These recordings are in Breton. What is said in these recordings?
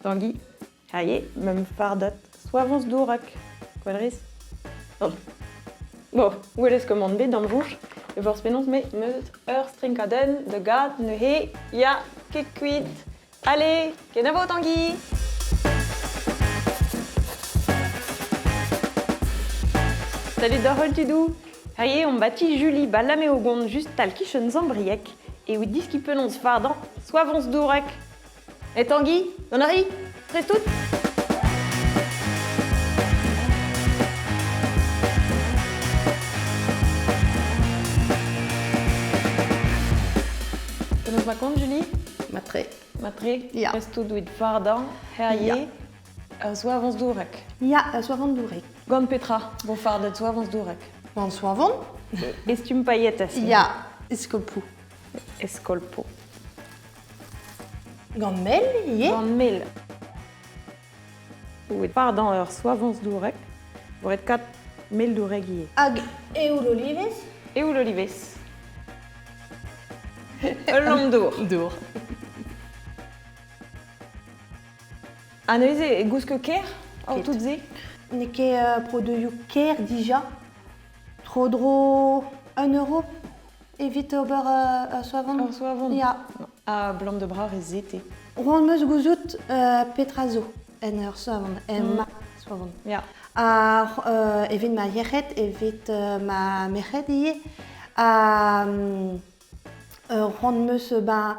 Tanguy, Haye, meum fardat soavañs dourek, gwell Oh. Bon, gwellez komand bet d'am soñj, e forzh penaos me 'meus ur strinkadenn da gad neuze, ya, ket kuit. Allez, kenavo Tanguy! Salut d'ar holl tudoù! Haye, on bati Julie ba Lameogon just tal-kichen Zambrieg evit diskiñ penaos fardañ soavañs dourek. Et Tanguy, gant a ri Prest out Penaos ma kont, Julie Matre. Matre Ya. Prest out evit fardañ, herie, ur soavañs dourek. Ya, ur soavañ dourek. Gant petra vo fardet soavañs dourek? Gant soavon Estumm pailhettes. Ya, eskolpoù. Eskolpo. Gant mel ivez Gant mel. Evit fardañ ur soavañs dourek, vo ret kat mel dourek ivez. Hag eoul olivez Eoul olivez. Ul lamm-dour. Dour. Ha neuze e gousk ker ar tout se? N'eo ket produioù ker dija. Tro-dro un euro evit ober ur soavon. Ur soavon? Ya. Ha blam de bras ez ete. Roan 'm eus gouzout petra zo en ur soavon, en ma soavon. Ya. Ha evit ma yec'hed, evit ma merc'hed ivez. Ha c'hoant 'm eus ben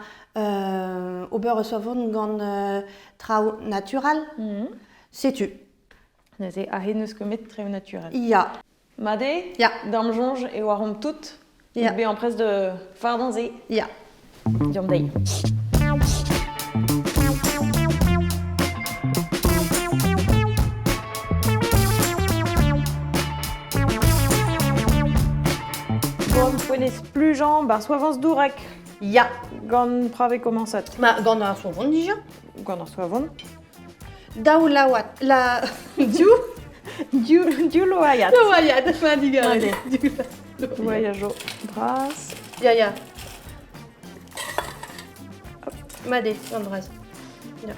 ober ur soavon gant traoù natural. Setu. Neuze, aze n'eus ket met traoù naturel. Ya. Mat eo? Ya. D'am soñj e oaromp tout. Ya. Bezañ prest da fardañ se. Ya. Deomp dezhi. Bon, poent splujañ bar soavañs dourek. Ya. Gant prave komañsat. Ma, gant ar soavon dija. Gant ar soavon. Daou laouad. La... Div Div, div loaiad. Loaiad, ma digarez. Loaiajo bras. Ya, ya. Mat eo, gant bras. Ya.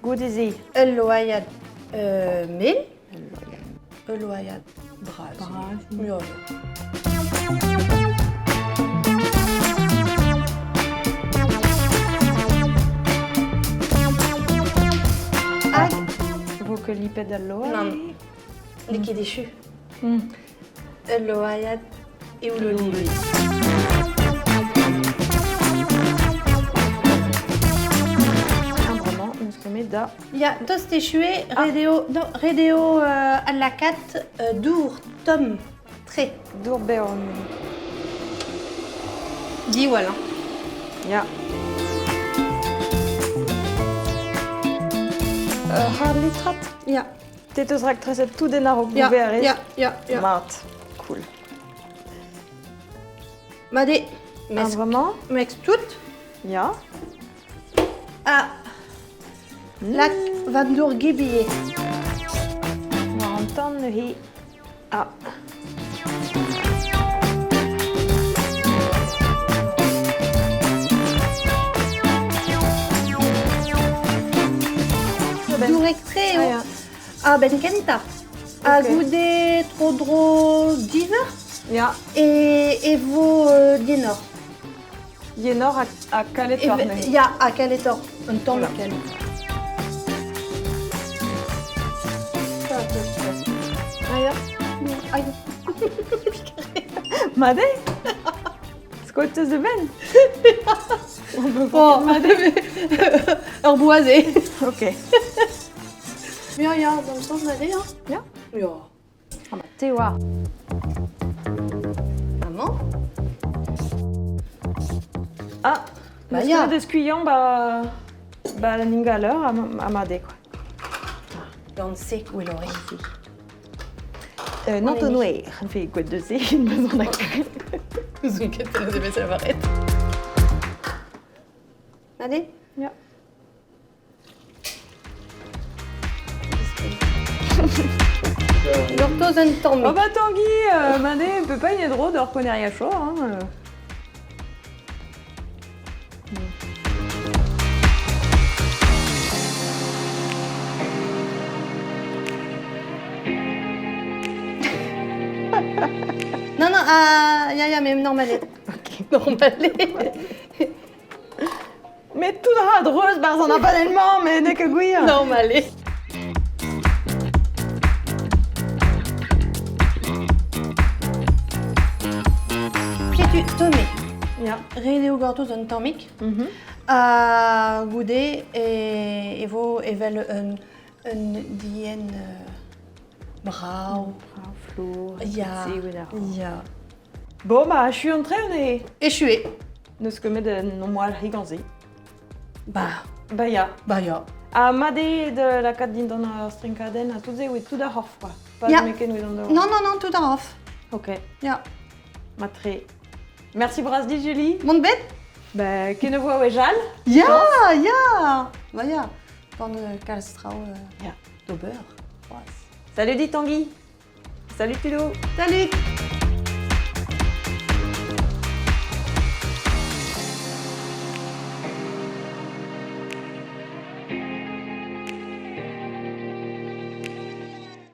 Goude-se. Ul loaiad euh, mel. Ul loaiad bras. Bras. Ya, ya. Hag Vo ket lipet al loa? Nann. N'eo ket echu. Ul loaiad eoul olivez. Bremañ, n'eus ket met da Ya, tost echu eo, ret eo, non, ret eo euh, adlakaat euh, dour tomm tre. Dour bev. Diwall, hein. Ya. Ur c'hard litrad? Ya. Te teus raktreset tout en a-raok Ya, gouverez? ya, ya, ya. Mat. Cool. Mat eo. Ah, Mesk, vraiment? mesk tout. Ya. Ah, lak va dour gebier. War an tan neuze. Ah. Dourek-tre eo. Ah, ben kentañ. Ha goude tro-dro div eur Ya. e, e vo euh, dienoc'h. Yenoc'h ha kaletoc'h neuze. Ya, ha kaletoc'h, un tamm ken. Ah ya. Aïe. Mat eo Skoet teus da benn Oh, ur boaz eo. Ok. Ya, ya, d'am soñj mat eo. Ya. Ya. Ah bah te oar. Maman Ah, Bah bah ya. ya. skuilhañ ba ba la ningaleur ha ha made quoi. Gant se gwelloc'h. Euh, N'entonnoir, fait quoi de se, besoin d'un N'ouzon ket penaos e vez lavaret. Allez Ya. Gortoz un tamm. Oh bah Tanguy, euh, Mané, peut pas y dro d'or koneria chaud, hein. euh. Non, non, ah, ya, ya, mais normal eo. Ok. Normal eo. Met tout a ra a-dreuz 'barzh an abadenn-mañ, met n'eo ket gwir. Normal eo. Setu Tommy. Ya. Ret eo gortoz un tammig. Ha goude e, e vo evel un, un dienn euh, brav. Brav, flour. Ya. Ya. Bon, bah, achu an tre neuze. Echu eo. N'eus ket met un omwalc'hig ganze. Bah, Bah ya. bah ya. Ha mat eo da lakaat dindan ar strinkadenn ha tout se eo tout ar c'horf, quoi. Pas Ya. nemetken evit an daou. Non, non, non, tout ar c'horf. Ok, Ya. mat-tre. Merci bras dit, Julie. Mont bet? Bah, kenavo a wech all. Ya, ya. Bah ya. Gant euh, kalz traoù euh, Ya. d'ober. C'hoazh. Salut dit Tanguy. Salut Tudo. Salut!